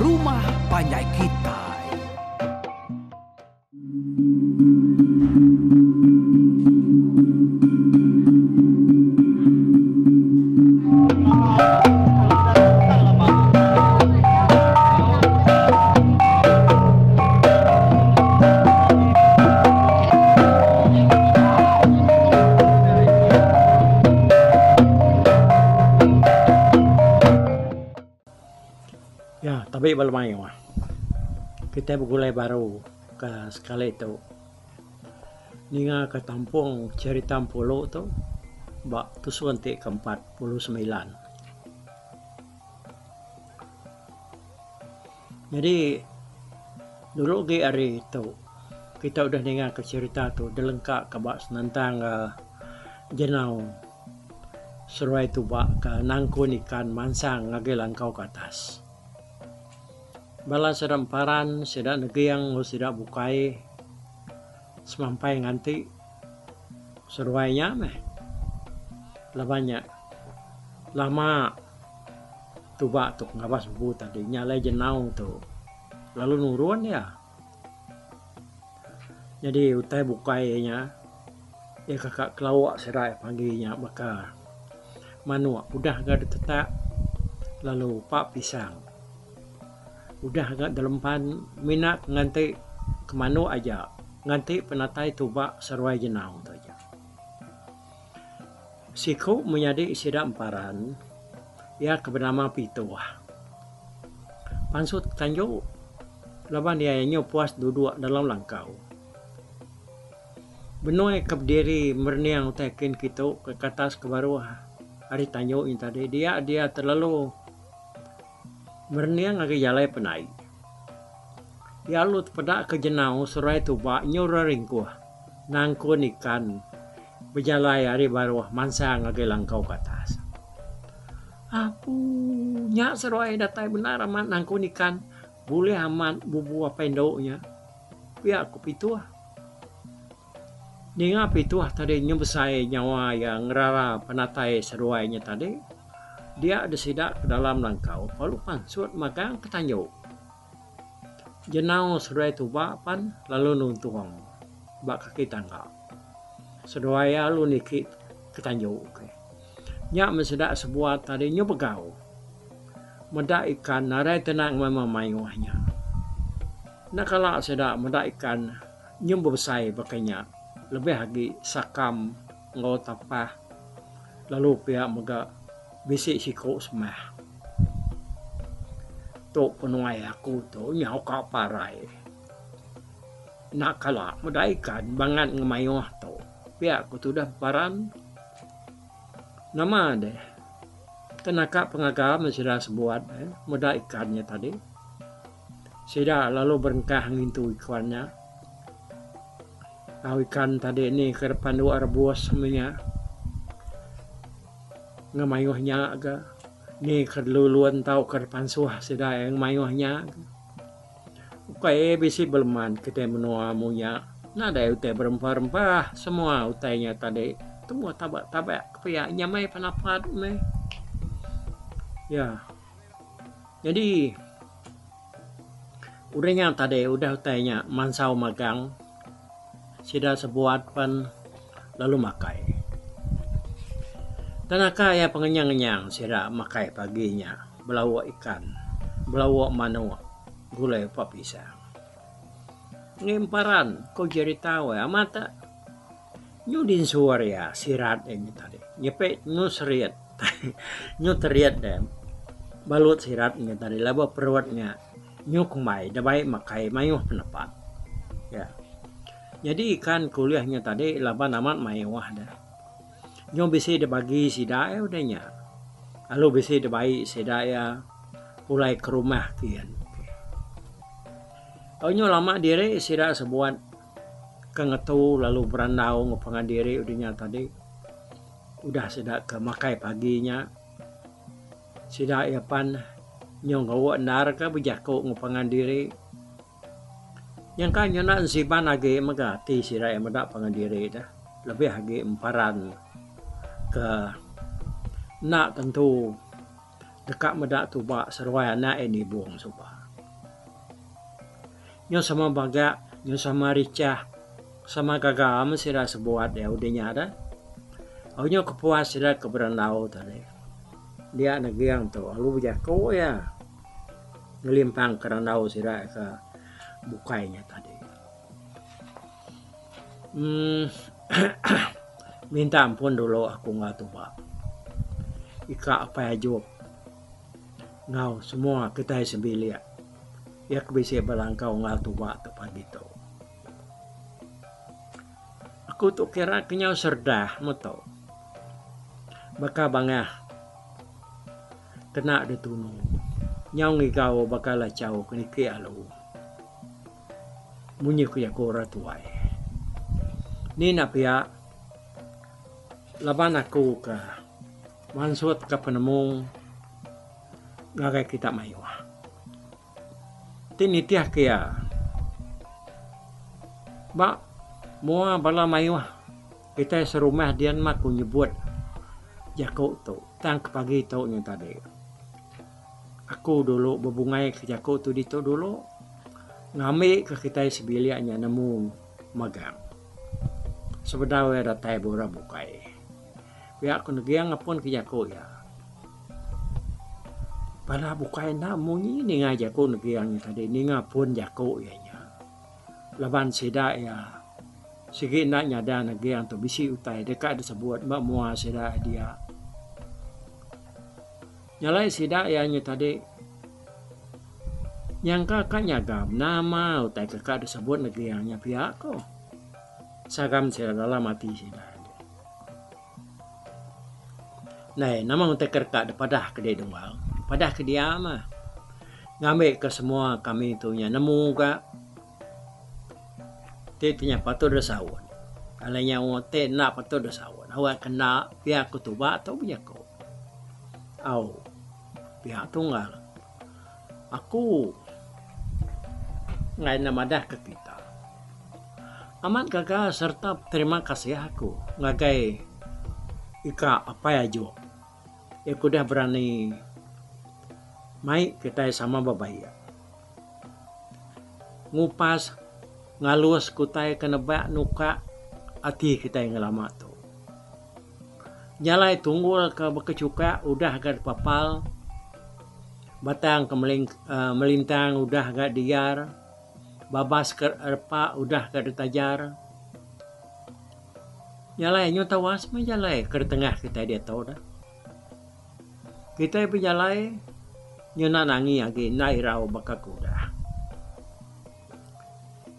rumah panjai kitai. Ya, tabi bala mayuh. Kitai begulai baru ke sekali tu. Ninga ke tampung cherita Empulu tu ba tusun ti ke 49. Nyadi dulu agi ari tu kita udah ninga ke cherita tu dilengka ka ba senentang uhh jenau seruai tuba ka nangkun ikan mansang ngagai langkau ke atas. Bala sida emparan sida neging enggau sida bukai semampai nganti seruai nya meh laban nya lama. Tuba tu ngabas bubu tadi nya alai jenau tu lalu nurun iya. Nyadi utai bukai nya iya kaka kelawa sida pagi nya baka manuk udah ga ditetak lalu pa pisang. Udah ga dilempan mina nganti ke manuk aja nganti penatai tuba seruai jenau tu aja. Siku menyadi sida emparan iya ke benama Pituh. Pansut tanju laban iya nyu puas duduk dalam langkau. Benoi ke bediri merening utai kin kitu ke atas ke baruh ari tanju nya tadi dia dia terlalu merening ngagai jalai penai. Iya lalu tepeda ke jenau seruai tuba nyu reringkuh nangkun ikan. Bejalai ari baruh mansang ngagai langkau ke atas. Apu nya seruai datai bendar amat nangkun ikan bulih amat bubu apai endu nya. Pia ku Pituh. Ninga Pituh tadi nyu besai nyawa iya ngerara penatai seduai nya tadi dia deh sida ke dalam langkau lalu pansut magang ke tanju. Jenau seduai tuba pan lalu nuntung ba kaki tangga. Seduai iya lalu niki ke tanju ke. Nya meh sida sebuat tadi nyu begau. Meda ikan nadai tena ngemai mayuh nya. Enda kala sida meda ikan nyu bebesai baka nya lebih agi sakam enggau tapah lalu pia mega bisi siku semah. Tu penuai aku tu nyau ka parai. Enda kala meda ikan bangat ngemayuh tu pia ku tudah Paran. Nama deh tenaka pengaga meh sida sebuat eh meda ikan nya tadi. Sida lalu berengkah ngintu ikan nya. Tau ikan tadi ni ke depan dua rebus meh nya. Ngemayuh nya ga ni ke lulun tauka pansuh sida iya ngemayuh nya. Ukai bisi beleman kitai menua munya nadai utai berempah rempah semua utai nya tadi temu tabak tabak kepiak nyamai penapat meh. Ya. Nyadi udah nya tadi udah utai nya mansau magang sida sebuat pen lalu makai. Tenaka iya pengenyang ngenyang sida makai pagi nya belauk ikan, belauk manuk gulai upa pisang. Ngemparan ko jerita weh amat te. Nyu dinsur iya sirat iya nya tadi. Nyepe nyu serit nyu terit deh balut sirat nya tadi laban perut nya nyu kumbai da bai makai mayuh penepat. Ya. Nyadi ikan ke ulih nya tadi laban amat mayuh deh. Nyu bisi dibagi sida iya udah nya. Lalu bisi dibai sida iya pulai ke rumah kiyen. Nyu lama diri sida sebuat. Ke ngetu lalu berandau enggau pangan diri udah nya tadi udah sida ke makai pagi nya sida iya pan nyau gawa endar ka bejaku enggau pangan diri nyangka nyanda ensiban agi mega ati sida iya meda pangan diri deh lebih agi emparan ke enda tentu deka meda tuba seruai anak iya nibung suba. Nyau sama bagak, nyau sama richah, sama gaga meh sida sebuat iya udah nya dah. Au nyau kepuas sida ke berandau tadi. Dia neging tu lalu bejaku iya ngelimpang ke randau sida ke bukai nya tadi. Uhh minta ampun dulu aku enggau tuba. Ika apai ajup enggau semua kitai sebilik iya ke bisi belangkau enggau tuba tu pagi tu. Aku tu kira ke nyau serdah meto. Baka bangah kena ditunu nyau ngigau baka lachau ke niki alu. Munyi ku jaku orang tuai. Ni enda pia laban aku ke mansut ka penemu ngagai kita mayuh. Ti nitih ke iya ba mua bala mayuh kitai serumah dian mah ku nyebut jaku tu tang ke pagi tu nya tadi. Aku dulu bebungai ke jaku tu ditu dulu ngambi ke kitai sebilik nya nemu magang sebedau iya datai ba orang bukai. Pia ku neging apun ke jaku iya. Bala bukai enda munyi ninga jaku neging nya tadi ninga pun jaku iya nya. Laban sida iya sigi enda nyadar neging tu bisi utai deka disebut ba mua sida dia. Nyalai sida iya nya tadi nyangka ka nyagam nama utai ke ka disebut neging nya pia ko. Sagam sida dalam ati sida. Nai nama utai ke deka dipadah ke dek dunggal. Padah ke dia mah. Ngambi ke semua kami tu nya nemu ga ti ti nya patut deh saut. Alai nya ti enda patut deh saut. Awak ke enda pia ku tuba tu bejaku. Au pia tunggal. Aku enggai enda madah ke kita. Amat gaga sereta beterima kasih aku ngagai ika apai ajuk iya ke udah berani mai kitai sama bebaik. Ngupas ngalus ke utai ke nebak nuka ati kitai ngelama tu. Jalai tunggul ke bekechuka udah ga dipapal, batang ke melintang udah ga diar, babas ke repa udah ga ditajar. Jalai nyau tawas meh jalai ke ditengah kitai diatu dah. Kitai bejalai nyau enda nangi agi enda irau baka ke udah.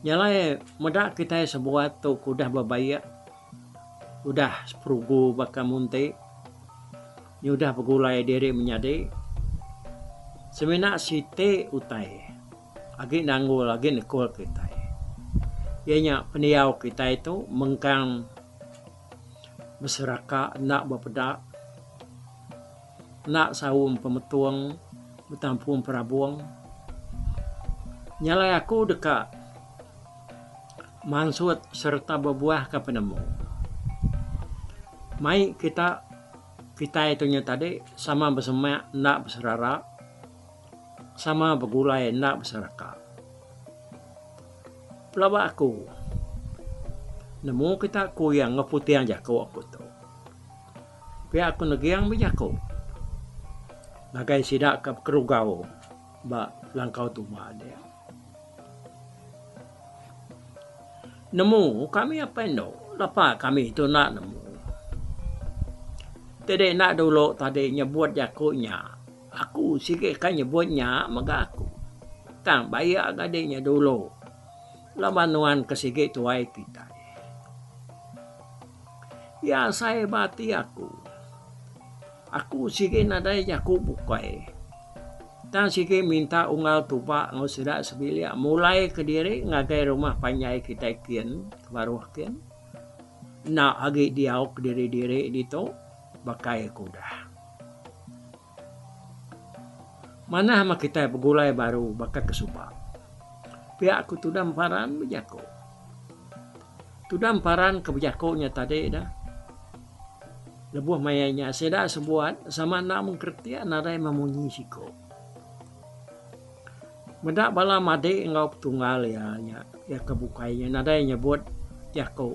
Jalai meda kitai sebuat tu ke udah bebaik. Udah seperugu baka munti, nyudah begulai diri menyadi, semina siti utai agi nanggul agi nekul kitai iya nya pendiau kitai tu mengkang beseraka enda bepeda enda saum pemetung betampung perabung. Nya alai aku deka. Mansut sereta bebuahka penemu. Mai kita kitai tu nya tadi sama besemak enda beserara, sama begulai enda beseraka. Pelaba aku nemu kita kuyang enggau puting jaku aku tu. Pia aku neging bejaku ngagai sida ke bekerugau ba langkau tuba dia. Nemu kami apai endo lapa kami tu enda nemu. Ti dek enda dulu tadi nyebut jaku nya aku sigi ka nyebut nya mega aku. Tang baya ga dek nya dulu laban nuan ke sigi tuai kitai. Iya asai ba ati aku. Aku sigi nadai jaku bukai. Tang sigi minta unggal tuba enggau sida sebilik mulai kediri ngagai rumah panjai kitai kin ke baruh kin. Enda agi diau kediri-diri ditu bakai ke udah. Manah meh kitai begulai baru baka ke suba. Pia ku tudah emparan bejaku. Tudah emparan ke bejaku nya tadi dah. Lebuh maya nya sida sebuat sama enda mengkeretik nadai memunyi siku. Meda bala madi enggau petunggal iya nya iya ke bukai nya nadai nyebut jaku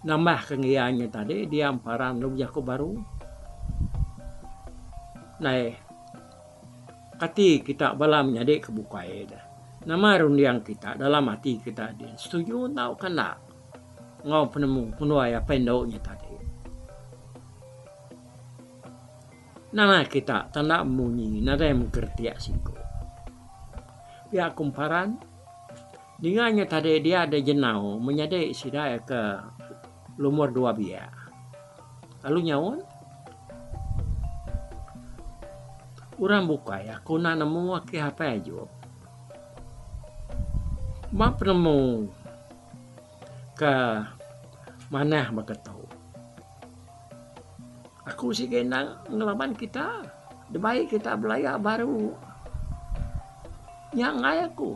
nambah ke ngiya nya tadi dia emparan lalu bejaku baru. Ndai kati kita bala menyadi ke bukai deh. Nama runding kita dalam ati kita din setuju tauka enda enggau penemu penduai apai endu nya tadi. Nama kita tanda munyi nadai mengkeretik siku. Pia ku Emparan, ninga nya tadi dia deh jenau menyadi sida iya ke lumur dua biak. Lalu nyaut, Orang bukai aku enda nemu akih apai ajup. Ba penemu ke manah baka tu. Aku sigi enda ngelaban kita dibai kita belaya baru. Nya enggai aku.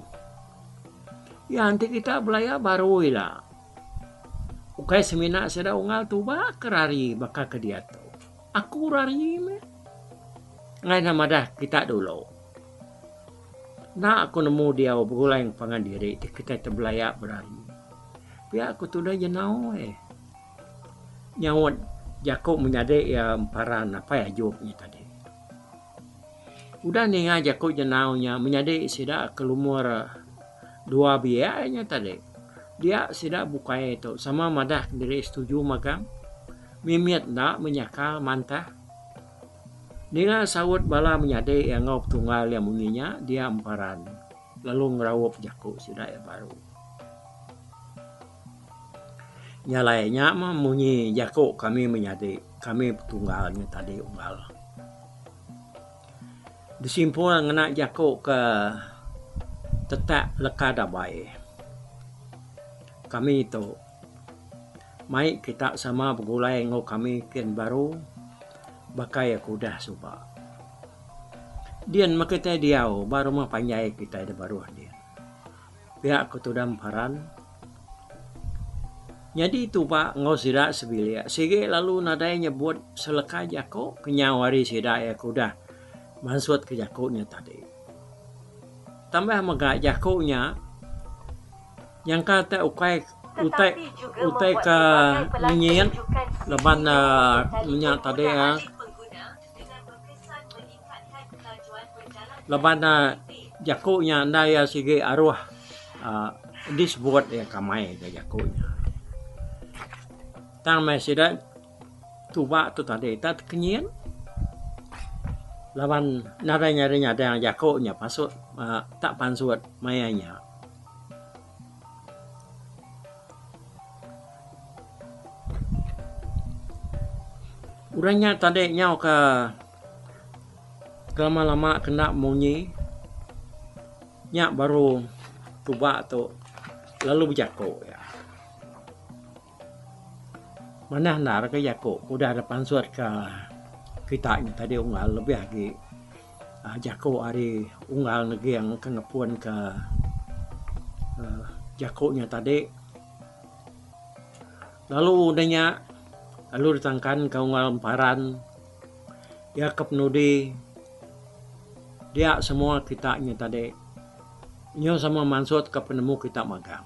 Iya enti kita belaya baru ila ukai semina sida unggal tuba ke rari baka ke diatu. Aku rari meh. Enggai ne madah kita dulu. Enda aku nemu diau begulai enggau pangan diri ti kitai tebelaya berari. Pia ku tudah jenau eh. Nyaut jaku menyadi iya emparan apai ajup nya tadi. Udah ninga jaku jenau nya menyadi sida ke lumur dua biak nya tadi. Dia sida bukai tu sama madah diri setuju magang mimit enda menyakal mantah. Ninga saut bala menyadi iya enggau petunggal iya munyi nya dia emparan lalu ngeraup jaku sida iya baru. Nya alai nya mah munyi jaku kami menyadi kami petunggal nya tadi unggal. Disimpul ngena jaku ke tetak leka dabai. Kami tu mai kita sama begulai enggau kami kin baru baka iya ke udah suba. Din meh kitai diau ba rumah panjai kitai da baruh din. Pia ku tudah Emparan. Nyadi tuba enggau sida sebilik sigi lalu nadai nyebut seleka jaku kenyau ari sida iya ke udah mansutka jaku nya tadi. Tambah mega jaku nya nyangka te ukai utai utai ke ngenyit laban ne nya tadi iya. Laban ne jaku nya enda iya sigi aruh uhh disebut iya kamai ga jaku nya. Tang meh sida tuba tu tadi tak tekenyit laban nadai nyadi nyadang jaku nya pasut uhh tak pansut maya nya. Orang nya tadi nyau ka kelama-lama kena munyi nya baru tuba tu lalu bejaku iya. Manah endar ka jaku udah da pansut ka kita nya tadi unggal lebih agi uhh jaku ari unggal neging ke ngepun ka uhh jaku nya tadi. Lalu udah nya lalu ditangkan ka unggal emparan iya ke penudi dia semua kita nya tadi nyau sama mansut ka penemu kita magang.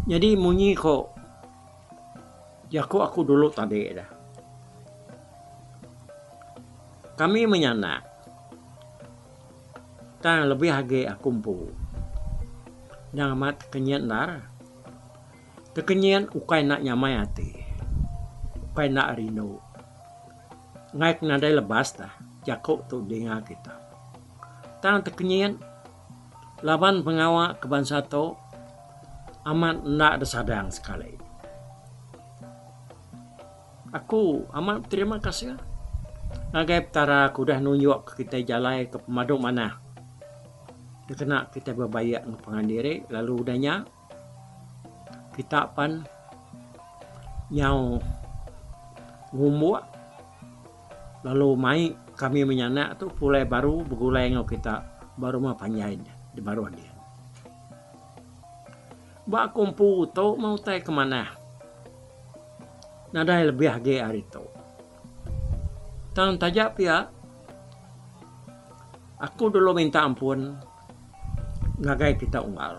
Nyadi munyi ko jaku aku dulu tadi dah. Kami menyanak tang lebih agi aku empu endang amat tekenyit endar. Tekenyit ukai enda nyamai ati, ukai enda rindu. Enggai ke nadai lebas dah jaku tu dinga kita. Tang tekenyit laban pengawa ke bansa tu amat enda disadang sekali. Aku amat beterima kasih ngagai Petara ke udah nunjuk ke kitai jalai ke pemadu manah dikena kitai bebaik enggau pangan diri lalu udah nya kita pan nyau ngumbuk lalu mai kami menyanak tu pulai baru begulai enggau kita ba rumah panjai di baruh din. Ba aku empu tu meh utai ke manah. Nadai lebih agi ari tu. Tang taja pia. Aku dulu minta ampun ngagai kita unggal.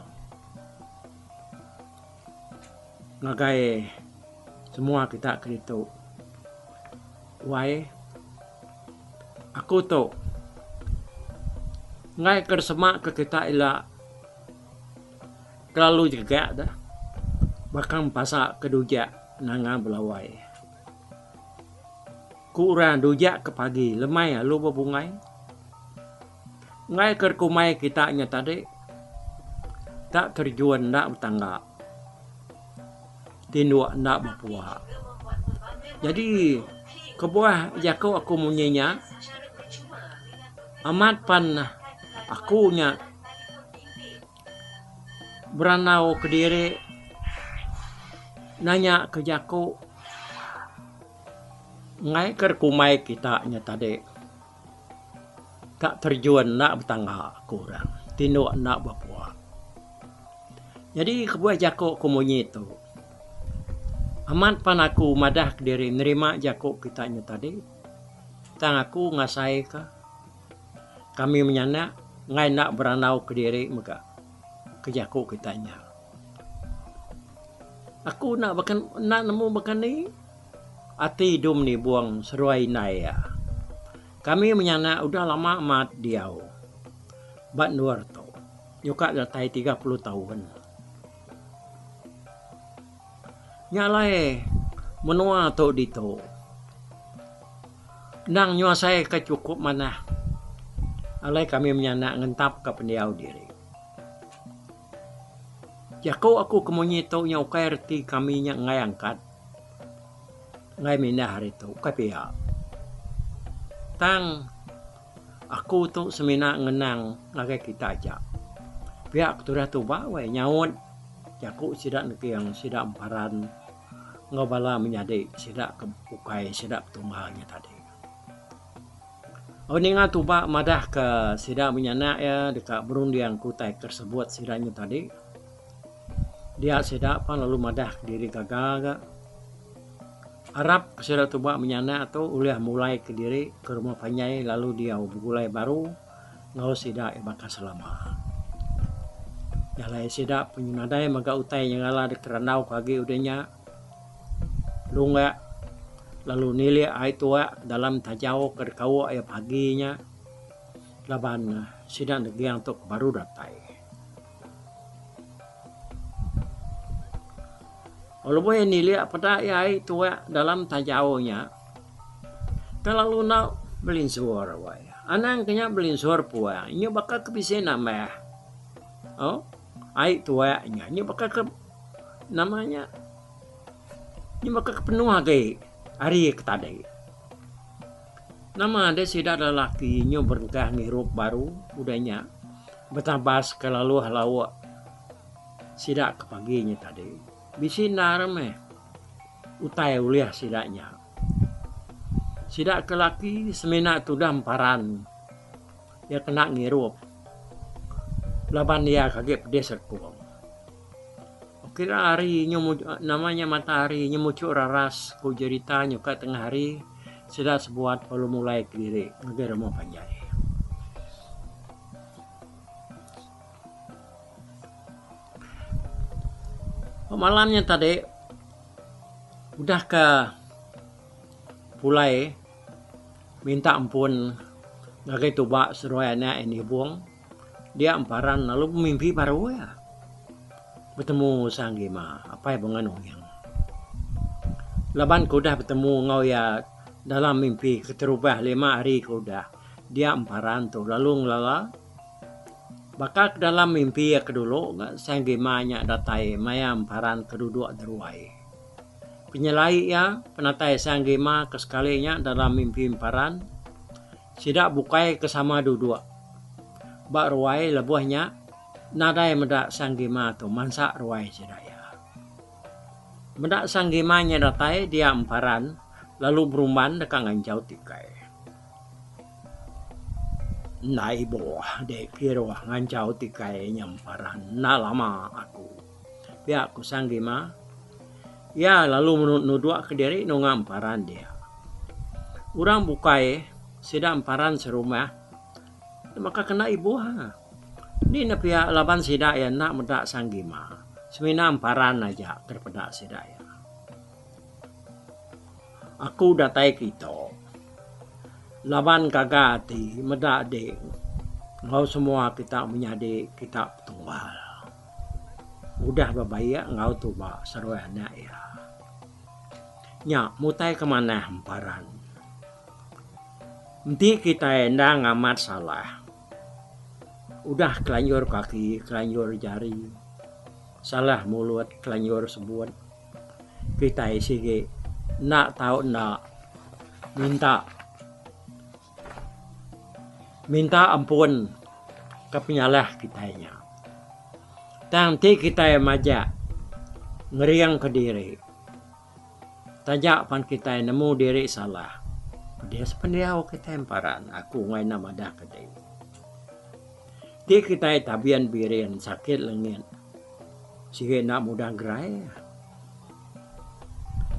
Ngagai semua kita ke ditu. Wai aku tu enggai ke sema ke kita ila kelalu jegak da baka empasa ke dujak nanga belawai. Ku orang dujak ke pagi lemai alu bebungai. Enggai ke kumbai kita nya tadi tak terjun enda betangga tinduk enda bepua. Jadi kebuah jaku aku munyi nya amat pan aku nya berandau kediri nanya ke jaku enggai ke kumbai kita nya tadi. Ka terjun enda betangga ku orang tinduk enda bepua. Nyadi kebuah jaku ku munyi tu amat pan aku madah kediri nerima jaku kita nya tadi tang aku ngasaika kami menyanak enggai enda berandau kediri mega ke jaku kita nya. Aku enda baka enda nemu baka ni. Ati Dum Nibong seruai indai iya. Kami menyanak udah lama amat diau ba endur tu nyuka datai 30 taun. Nya alai menua tu ditu endang nyuasai ke chukup manah alai kami menyanak ngentapka pendiau diri. Jaku aku ke munyi tu nya ukai reti kami nya enggai angkat enggai mindah ari tu ukai pia. Tang aku tu semina ngenang ngagai kita aja. Pia ke tudah tuba weh nyaut jaku sida neking sida emparan enggau bala menyadi sida ke bukai sida petunggal nya tadi. Au ninga tuba madah ke sida menyanak iya deka berunding ke utai ke sebut sida nya tadi. Dia sida pan lalu madah kediri gaga ga. Arap ke sida tuba menyanak tu ulih mulai kediri ke rumah panjai lalu diau begulai baru enggau sida iya baka selama. Jalai sida penyunadai mega utai nyengala dikerandau ke agi udah nya. Lunggak lalu nilik ai tuak dalam tajau ke dikauk iya pagi nya laban sida neging tu baru datai. Lebuh iya nilik peda iya ai tuak dalam tajau nya ke lalu enda belinsur wai. Anang ke nya belinsur puang inya baka ke bisi nambah au ai tuak nya inya baka ke Nama nya nya baka ke penuh agi hari ke tadi. Nama deh sida lelaki nyu berengkah ngirup baru udah nya betabas ke laluh lauk sida ke pagi nya tadi. Bisi endar meh utai ulih sida nya. Sida ke laki semina tudah emparan iya kena ngirup laban iya ke agi pedis rekung. Kira hari nyu nama nya matahari nyu muchu raras ku jerita nyuka tengah hari sida sebuat lalu mulai kediri ngagai rumah panjai. Malam nya tadi udah ka pulai minta ampun ngagai tuba seduai anak iya nibung. Dia emparan lalu bemimpi baru iya betemu Sang Gima apai Bunga Nuing. Laban ke udah betemu enggau iya dalam mimpi keterubah lima hari ke udah dia emparan tu lalu ngelala baka ke dalam mimpi iya ke dulu ga Sang Gima nya datai maya emparan ke duduk deruai. Penyelai iya penatai Sang Gima ke sekali nya dalam mimpi emparan. Sida bukai ke sama duduk ba ruai lebuh nya nadai meda Sang Gima tu mansa ruai sida iya. Meda Sang Gima nya datai dia emparan lalu berumban deka nganchau tikai. Enda ibuh deh kiruh nganchau tikai nya emparan enda lama aku. Pia ku Sang Gima. Iya lalu nuduk kediri nunga emparan dia. Orang bukai sida emparan serumah. Maka kena ibuh. Ni ne pia laban sida iya enda meda Sang Gima. Semina emparan aja ke dipeda sida iya. Aku datai kitu laban gaga ati meda dik enggau semua kita menyadi kita petunggal. Udah bebaik enggau tuba seruai anak iya. Nya mutai ke manah emparan. Enti kitai endang amat salah udah kelanjur kaki kelanjur jari salah mulut kelanjur sebut kitai sigi enda tau enda minta minta ampun ke penyalah kitai nya. Tang enti kitai majak ngering kediri taja pan kitai nemu diri salah pedis pendiau kitai emparan aku enggai enda madah ke diri. Ti kitai tabin birin sakit lengit sigi enda mudah gerai.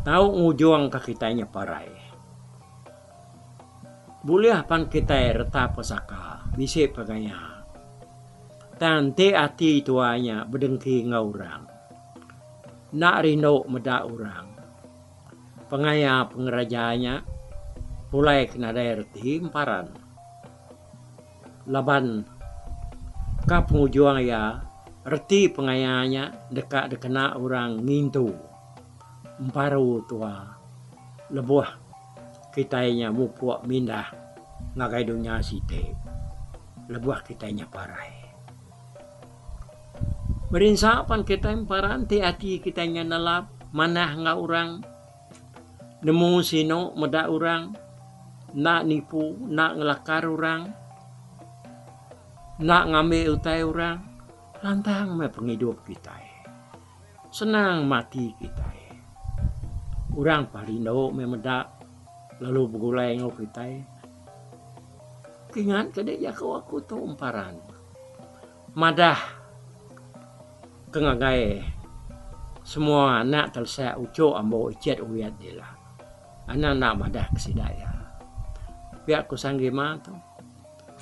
Tau ngujung ka kitai nya parai. Bulih pan kitai reta pesaka bisi pegaya. Tang enti ati tua nya bedengki enggau orang. Enda rindu meda orang. Pengaya pengeraja nya pulai ke nadai reti emparan. Laban ka pengujung iya reti pengaya nya deka dikena orang ngintu emparu tua lebuh kitai nya mupuk mindah ngagai dunya siti lebuh kitai nya parai. Merinsa pan kitai empara enti ati kitai nya nelap manah enggau orang nemu sinu meda orang enda nipu enda ngelakar orang enda ngambi utai orang lantang meh pengidup kitai. Senang mati kitai. Orang pah rindu meh meda lalu begulai enggau kitai. Kingat ke dek jaku aku tu emparan. Madah ke ngagai semua anak telesak uchu ambo ichet uyat dila. Anang enda madah ke sida iya. Pia ku Sanggima tu.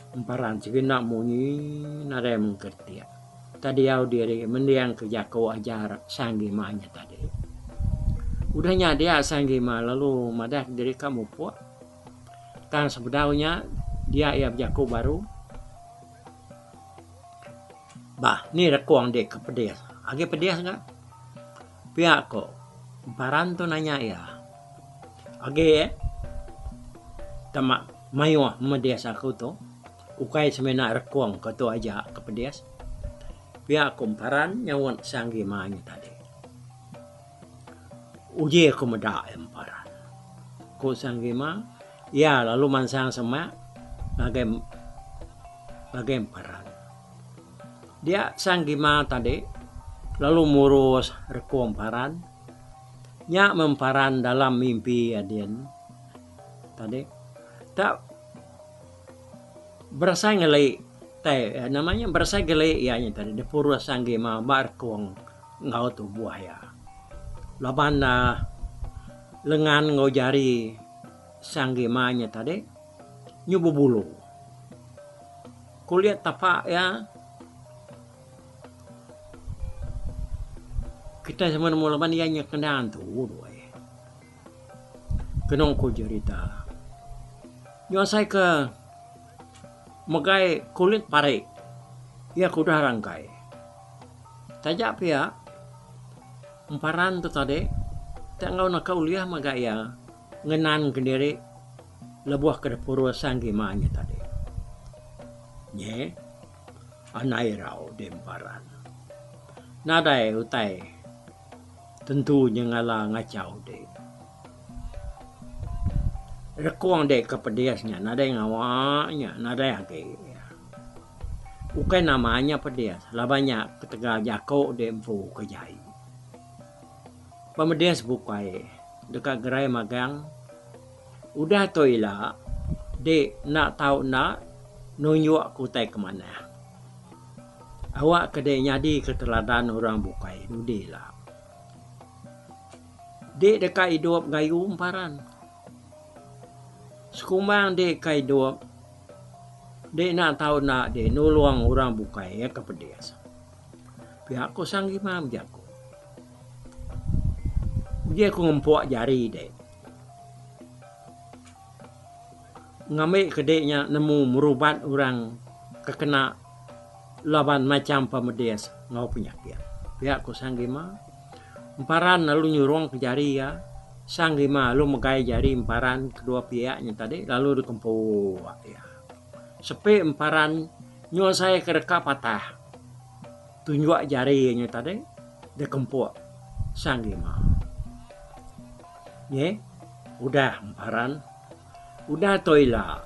Emparan sigi enda munyi nadai mengkeretik. Tadiau diri mending ke jaku ajar Sang Gima nya tadi. Udah nya dia Sang Gima lalu madah diri ka mupuk. Tang sebedau nya dia iya bejaku baru. Bah ni rekung dik ke pedis. Agi pedis ga. Pia ko Emparan tu nanya iya. Agi eh tama mayuh medis aku tu ukai semina rekung ke tu aja ke pedis. Pia ko Emparan nyaut Sang Gima nya tadi. Uji aku meda iya Emparan. Ku Sang Gima iya lalu mansang semak ngagai ngagai Emparan. Dia Sang Gima tadi lalu murus rekung Paran. Nya meh Paran dalam mimpi iya din tadi. Tak berasai ngeli tai nama nya berasai geli iya nya tadi dipurus Sang Gima ba rekung enggau tubuh iya. Laban ne lengan enggau jari Sang Gima nya tadi nyu bebulu. Kulit tapak iya kitai sama nemu laban iya nya kena antu doi. Kenu ku jerita. Nyu asai ke megai kulit pari iya ke udah rangkai. Taja pia emparan tu tadi tak enggau naka ulih mega iya ngenan kediri lebuh ke dipurus Sang Gima nya tadi. Nyi anai irau di emparan. Nadai utai tentu nyengala ngachau di. Rekung di ke pedis nya nadai ngawa nya nadai agi. Ukai nama nya pedis laban nya ketegal jaku di empu ke jai. Pemedis bukai deka gerai magang udah tu ila dik enda tau enda nunjuk ke utai ke manah. Awak ke dik nyadi ke teladan orang bukai dudi ila. Dik deka idup gayu emparan. Sekumbang dik ka idup. Dek enda tau enda dek nulung orang bukai iya ke pedis. Pia ku Sang Gima bejaku. Uji aku ngempuk jari dek. Ngambi ke dek nya nemu merubat orang ke kena laban macham pemedis enggau penyakit. Pia ku Sang Gima. Emparan lalu nyurung ke jari iya. Sang Gima lalu megai jari emparan kedua piak nya tadi lalu dikempuk iya. Sepi emparan nyuasai ke deka patah tunjuk jari iya nya tadi dikempuk Sang Gima. Nyi udah emparan. Udah tu ila,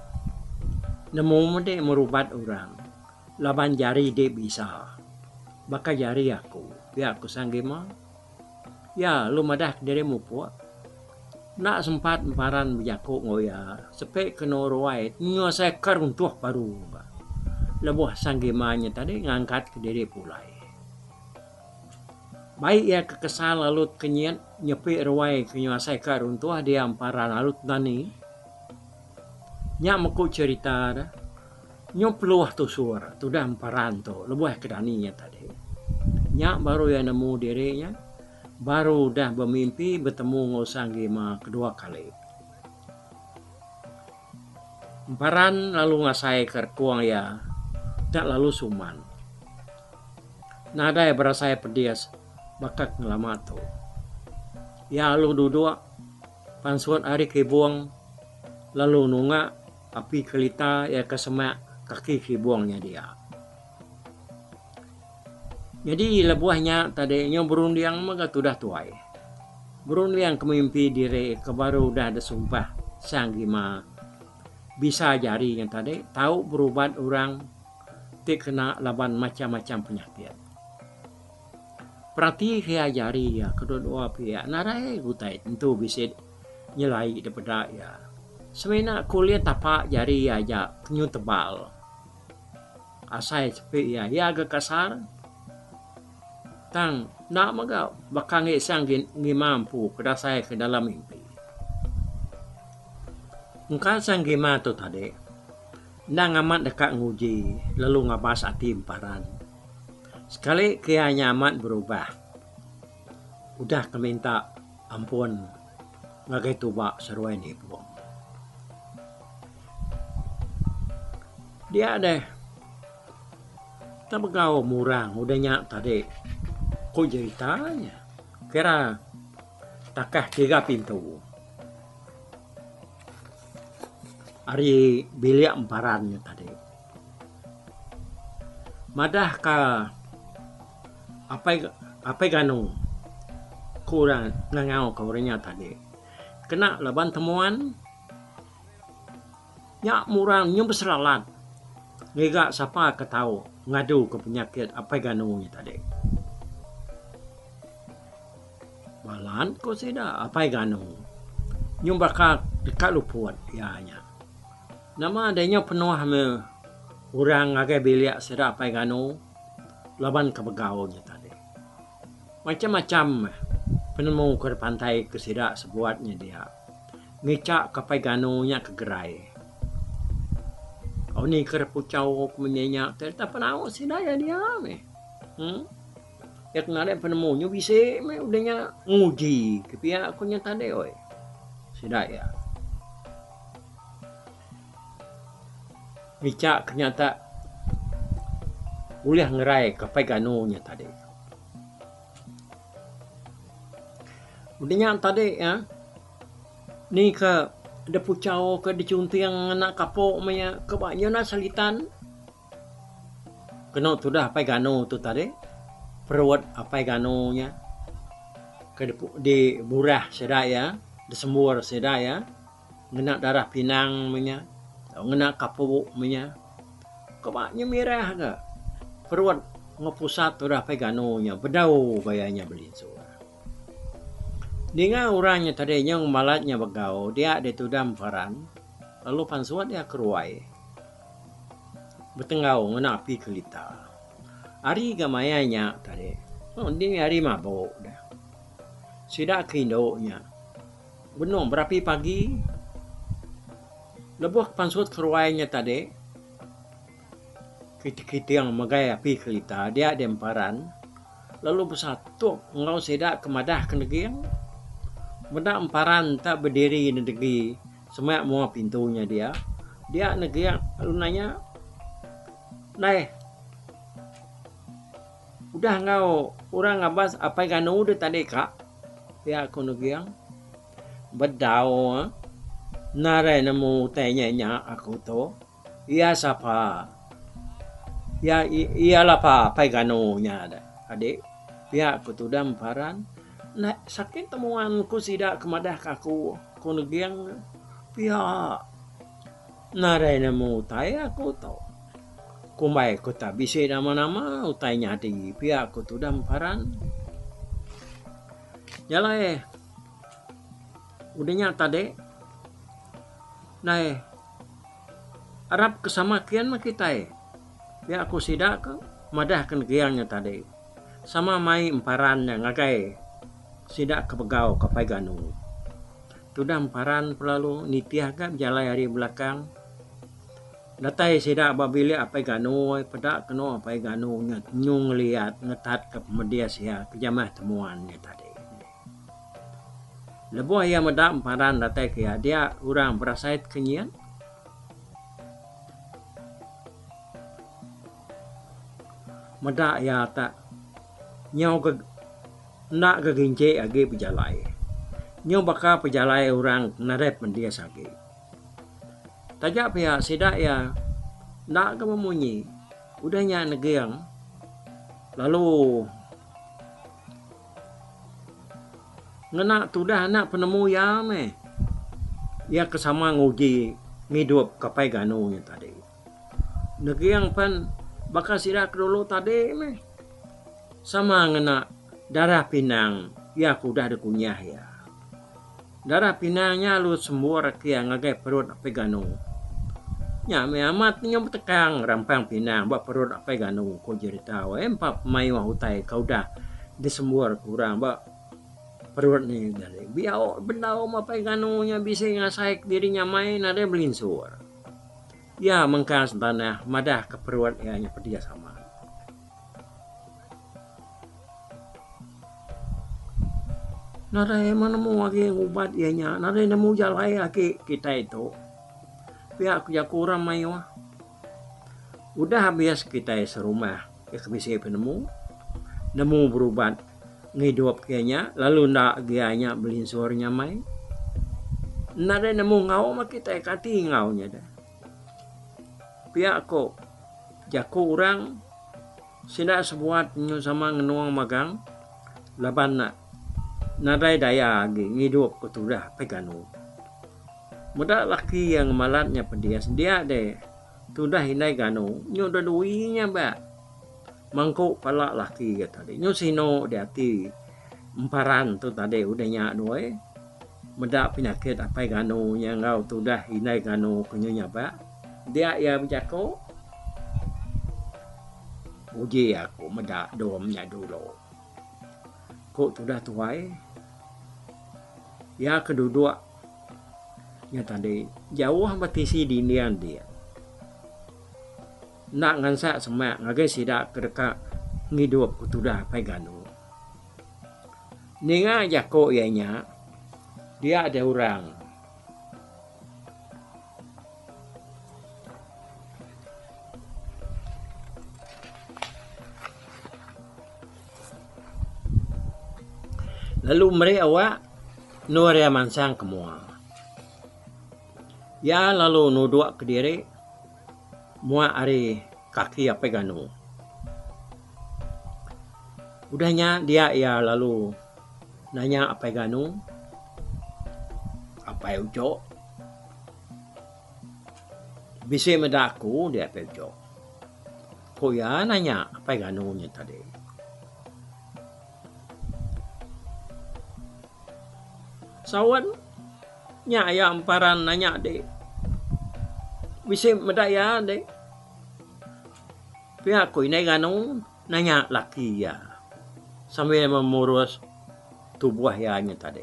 nemu meh merubat orang laban jari dek bisa baka jari aku, pia ku Sang Gima. Iya lalu madah kediri mupuk. Enda sempat emparan bejaku enggau iya, sepi ke endur ruai nyuasai ke runtuh baru ga. Lebuh Sang Gima nya tadi ngangkat kediri pulai. Bai iya ke kesal lalu tekenyit nyepi ruai ke nyuasai ka runtuh dia emparan lalu tedani. Nya meku cherita da. Nyu peluh tusur tudah emparan tu lebuh ke dani iya tadi. Nya baru iya nemu diri nya baru udah bemimpi betemu enggau Sang Gima kedua kali. Emparan lalu ngasai ke rekung iya tak lalu suman. Nadai berasai pedis baka ke ngelama tu. Iya lalu duduk pansut ari kibung lalu nunga api kelita iya ke semak kaki kibung nya dia. Nyadi lebuh nya tadi nyau berunding mega tudah tuai. Berunding ke mimpi diri ke baru udah disumpah Sang Gima bisa jari nya tadi tau berubat orang ti kena laban macham-macham penyakit. Perati ke iya jari iya kedua-dua piak nadai utai tentu bisi nyelai dipeda iya. Semina kulit tapa jari iya aja penyu tebal. Asai sepi iya, iya ga kasar tang enda mega baka ngi sang ngima empu ke dasai ke dalam mimpi. Engka sang gima tu tadi. Endang amat deka nguji lalu ngabas ati emparan. Sekali ke iya nya amat berubah. Udah ke minta ampun ngagai tuba seruai nibung. Dia deh tebegau murang udah nya tadi ku jerita nya. Kira takah tiga pintu. Ari bilik emparan nya tadi. Madah ka apai apai ganu ku orang ngangau ka orang nya tadi. Kena laban temuan nya murang nyau beselalat ngiga sapa ke tau ngadu ka penyakit apai ganu nya tadi. Balan ku sida apai ganu nyau baka deka luput iya nya. Nama deh nyau penuh meh orang ngagai bilik sida apai ganu laban ke begau nya tadi. Macam-macam meh penemu ke dipantai ke sida sebuat nya dia ngicha ke apai ganu nya ke gerai. Au ni ke puchau ke munyi nya te penau sida iya dia meh. Uhh. Iya ke nadai penemu nyu bisi meh udah nya nguji ke pia ku nya tadi oi. Sida iya. Ngicha ke nyata ulih ngerai ke apai ganu nya tadi. Udah nya tadi iya ni ke depuchau ke dichunting ngena kapo meh iya ke ba nya enda selitan. Kenu tudah apai ganu tu tadi perut apai ganu nya ke diburah sida iya disembur sida iya ngena darah pinang meh nya ngena kapu meh nya. Keba nya mirah ga perut enggau pusat tudah apai ganu nya bedau gaya nya belinsur. Ninga orang nya tadi nyau ngemalat nya begau dia ditudah emperan lalu pansut iya keruai. Betenggau ngena api kelita. Hari ga maya nya tadi dini hari mabuk deh. Sida ke indu nya benung berapi pagi lebuh ke pansut keruai nya tadi. kiting-kiting megai api kerita dia di emparan lalu besatup enggau sida ke madah ke neging. Meda emparan tak bediri nedegi semak mua pintu nya dia, dia neging lalu nanya, Ndai. Udah enggau orang ngabas apai ganu deh tadi ka? Pia ku Neging. Bedau ah. Nadai nemu utai nya nya aku tu. Iya sapa? Iya iya lapa apai ganu nya deh adik. Pia ku tudah Emparan. Ndai sakit temuan ku sida ke madah ka aku, ku Neging. Pia. Nadai nemu utai aku tu. Kumbai ku tak bisi nama-nama utai nyadi pia ku tudah emparan. Nya alai udah nya tadi ndai arap ke sama kian meh kitai pia ku sida ke madah ke negiang nya tadi sama mai emparan nya ngagai sida ke begau ke Pai Ganu. Tudah emparan pelalu nitih ga bejalai ari belakang. Datai sida ba bilik Apai Ganu ai peda kenu Apai Ganu nya nyu ngeliat ngetat ka pemedis iya ke jamah temuan nya tadi. Lebuh iya meda emparan datai ke iya dia orang berasai tekenyit. Meda iya tak nyau ke enda geginchik agi bejalai. Nyu baka pejalai orang nadai pemedis agi. Taja pia sida iya enda ga bemunyi udah nya neging lalu ngena tudah anak penemu iya meh. Iya ke sama nguji ngidup ka Pai Ganu nya tadi. Neging pen baka sida ke dulu tadi meh sama ngena darah pinang iya ke udah dikunyah iya. Darah pinang nya lalu sembur ake ngagai perut Apai Ganu. Nya meh amat nyu betekang rampang pinang ba perut Apai Ganu ku jerita weh empa pemayuh utai ke udah disembur ke orang ba perut ne tadi. Biau bendau meh Apai Ganu nya bisi ngasai kediri nyamai nadai belinsur. Iya mengkang setanah madah ke perut iya nya pedis amat. Nadai meh nemu agi ngubat iya nya nadai nemu jalai agi kitai tu. Pia ku jaku orang mayuh. Udah abis kitai serumah ke bisi penemu, nemu berubat ngidup ke iya nya lalu enda agi iya nya belinsur nyamai. Nadai nemu enggau meh kitai kati enggau nya deh. Pia ku jaku orang sida sebuat nyu sama ngenung magang laban ne nadai daya agi ngidup ke tudah Pai Ganu. Meda laki iya ngemalat nya pedis dia deh tudah indai Ganu nyu dedui nya ba mangku pala laki iya tadi nyu sinu di ati emparan tu tadi udah nya doi. Meda penyakit apai Ganu nya enggau tudah indai Ganu ke nyu nyabak, dia iya bejaku, Uji aku meda dom nya dulu. Ku tudah tuai, iya ke duduk nya tadi jauh ba tisi dinding din. Enda ngansak semak ngagai sida ke deka ngidup ke tudah apai Ganu. Ninga jaku iya nya, dia deh orang. Lalu meri awak endur iya mansang ke mua. Iya lalu nuduk kediri muak ari kaki Apai Ganu. Udah nya dia iya lalu nanya Apai Ganu, Apai Ujok. Bisi meda aku dia Apai Ujok. Ku iya nanya Apai Ganu nya tadi. Saut nya iya emparan nanya dik. Bisi meda iya dik. Pia ku indai Ganu nanya laki iya sambil memurus tubuh iya nya tadi.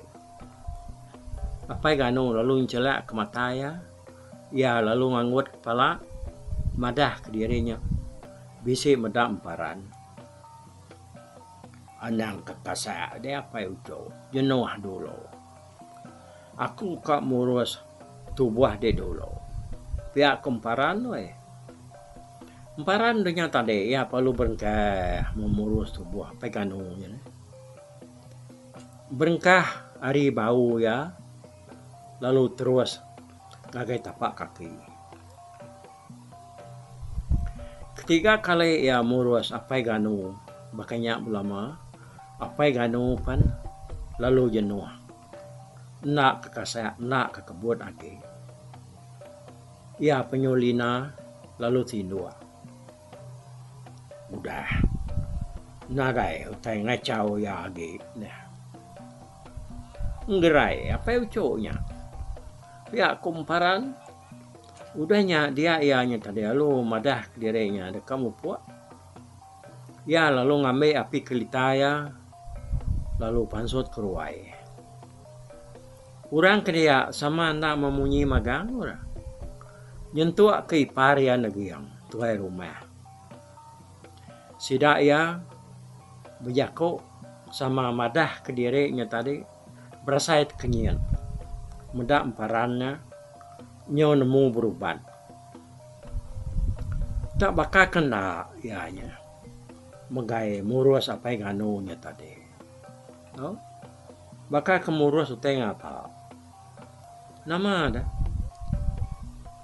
Apai Ganu lalu enchelak ke mata iya, iya lalu nganggut kepala madah kediri nya. Bisi meda emparan. Anang ke kasak deh apai uchu, jenuh dulu. Aku ka murus tubuh deh dulu. Pia ku emparan weh. Emparan dunya tadi iya perlu berengkah murus tubuh apai ganu nya neh. Berengkah ari bau iya lalu terus ngagai tapak kaki. Ketiga kali iya murus Apai Ganu baka nya belama, Apai Ganu pan lalu jenuh. Enda ke kasak enda ke kebut agi. Iya penyu lina lalu tinduk. Udah nadai utai ngachau iya agi neh. Enggerai apai uchu nya. Pia ku Emparan. Udah nya dia iya nya tadi lalu madah kediri nya deka mupuk. Iya lalu ngambi api kelita iya lalu pansut ke ruai. Orang ke dia sama enda memunyi magang ora. Nyentuk ke ipar iya neging tuai rumah. Sida iya bejaku sama madah kediri nya tadi berasai tekenyit meda emparan nya. Nyau nemu berubat. Tak baka ke enda iya nya megai murus apai nganu nya tadi. Au baka ke murus utai ngapa. Nama deh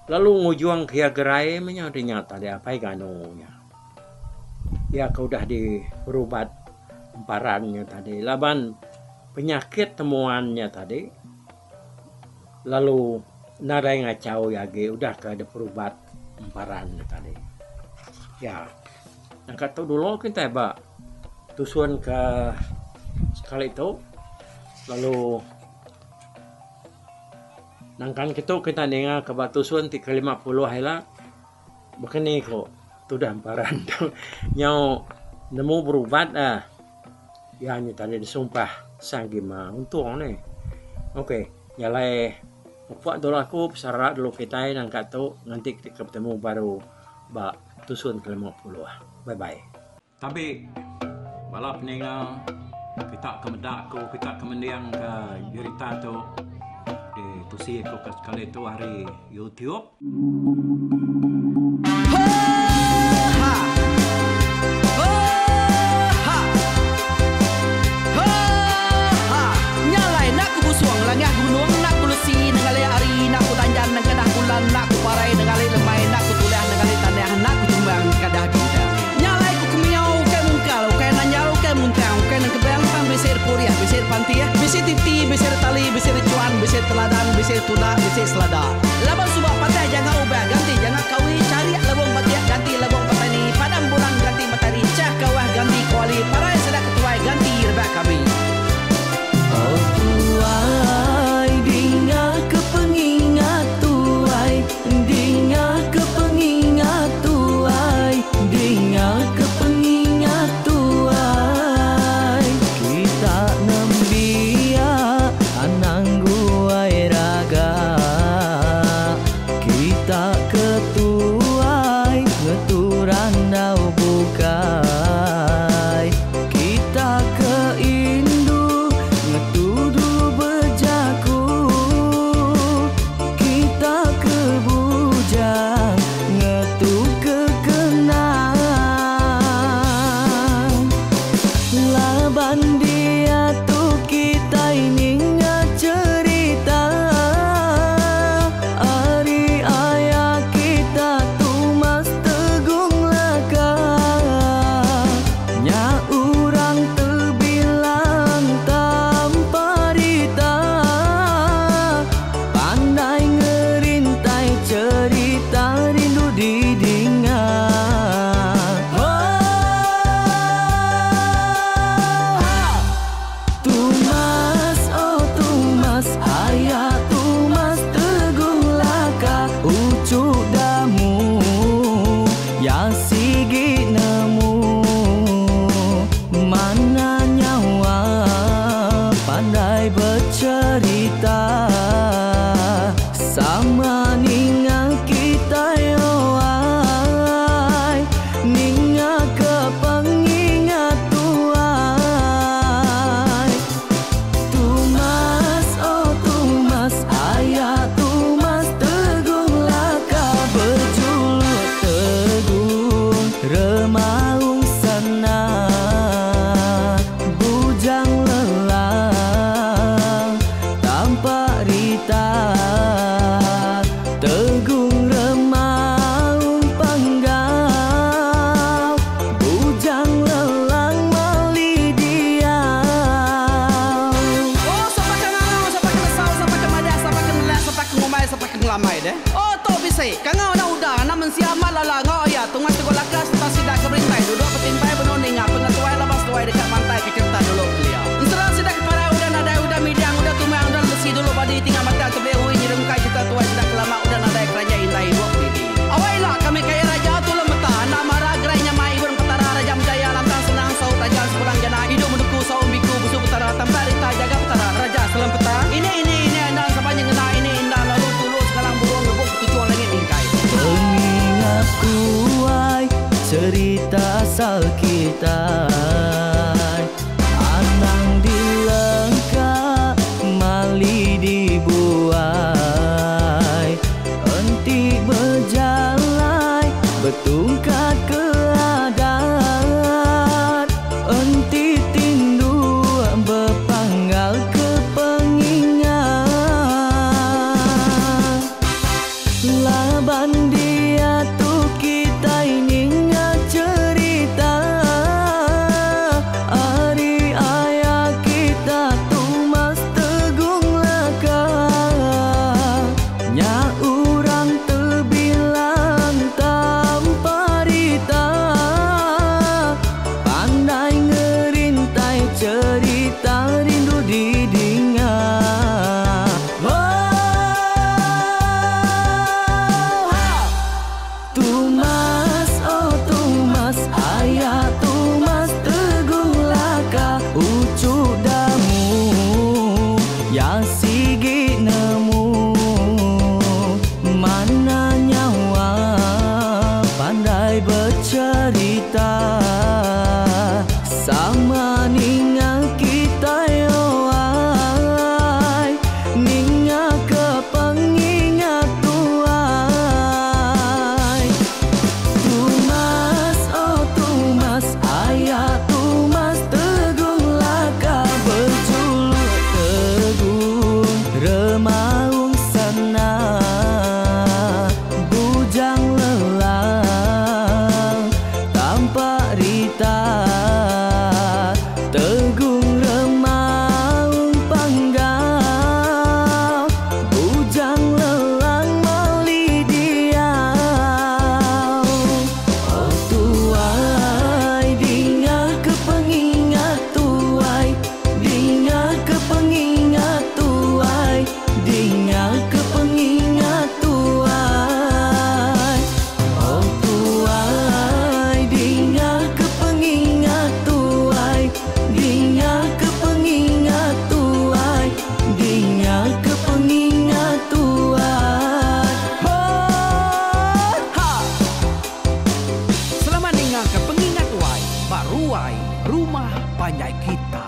lalu ngujung ke iya gerai meh nya nya tadi apai nganu nya. Iya ke udah diperubat emparan nya tadi laban penyakit temuan nya tadi. Lalu nadai ngachau iya agi udah ke diperubat emparan nya tadi. Ya nangka tu dulu kitai ba tusun ke sekali tu lalu nangkan kitu kitai ninga ke ba tusun ti ke 50 ila. Baka ni ko tudah emparan tu nyau nemu berubat ah. Iya nya tadi disumpah Sang Gima untung nih. Ok nya alai mupuk dulu aku pesara dulu kitai nangka tu nganti ke betemu baru ba tusun ke 50. Bye bye. Tabi bala peninga kita ke meda aku kita ke mending ke jerita tu ditusi aku ke sekali tu ari YouTube. Nya alai enda ku busung langah gunung enda ku lesi nengali hari enda ku danjan nengkedah bulan enda ku parai nengali lemai enda ku tulah nengali tanah enda ku tumbang kadah bintang. Nya alai ku kemiau ukai mungkal ukai nanjal ukai muntang ukai nengkebang tang bisi repurih bisi repantih bisi titi bisi retali bisi rechuan bisi teladan bisi tunda bisi selada. Laban suba patah janga ubah ganti janga kawi charik lebung batik ganti lebung petani padam bulan ganti matari chah kawah ganti kuali parai sida ketuai ganti rebak kami. Oh tuai dinga ke pengingat tuai dinga ke pengingat tuai dinga ke pengingat tuai kita nembiak anang guai raga kita ke. ada anak mensia amat lala enggau aya tungai teguh laka sereta sida ke berintai duduk betimpai benung ninga pengetuai laban seduai deka mantai ke cherita dulu kelia. Ensera sida ke parai udah nadai udah midang udah tumang udah lesi dulu badi tinggal batang tebing ui nyerungkai cherita tuai sida ke lama udah nadai keranjai indai ibuk didi. Awai ila kami kaya raja tulung meta enda mara gerai nyamai ibun petara raja menjaya lantang senang saut raja sepulang jana idup menuku saum biku busu petara tampak rita jaga petara raja selempeta ini ini ini enda sapa nyengena ini enda lalu tulu sekalang burung ngebuk ketuchung langit mingkai. Pengingat tuai cerita asal kitai Anang dilengka mali dibuai Enti bejalai betungkat ke adat Enti tinduk bepanggal ke pengingat Laban diatu kitai ninga cherita ari aya kita Tumas Tegung Laka. Nya orang tebilang tanpa rita Pandai ngerintai cherita rindu didinga. Tumas oh Tumas aya Tumas Tegung Laka uchu damu ya sigi nemu mana nyawa pandai becherita sama ninga kitai oai ninga ke pengingat tuai. Tumas oh Tumas aya Tumas Tegung Laka bejuluk Tegung Remaung Sana Bujang Lelang tampak rita Tegung Remaung Panggau Bujang Lelang mali diau. Oh tuai dinga ke pengingat tuai dinga ke pengingat tuai dinga ke pengingat tuai. Oh tuai dinga ke pengingat tuai dinga ke pengingat tuai dinga ke pengingat tuai. Ho ha. Selamat ninga ke pengingat tuai ba ruai rumah panjai kita.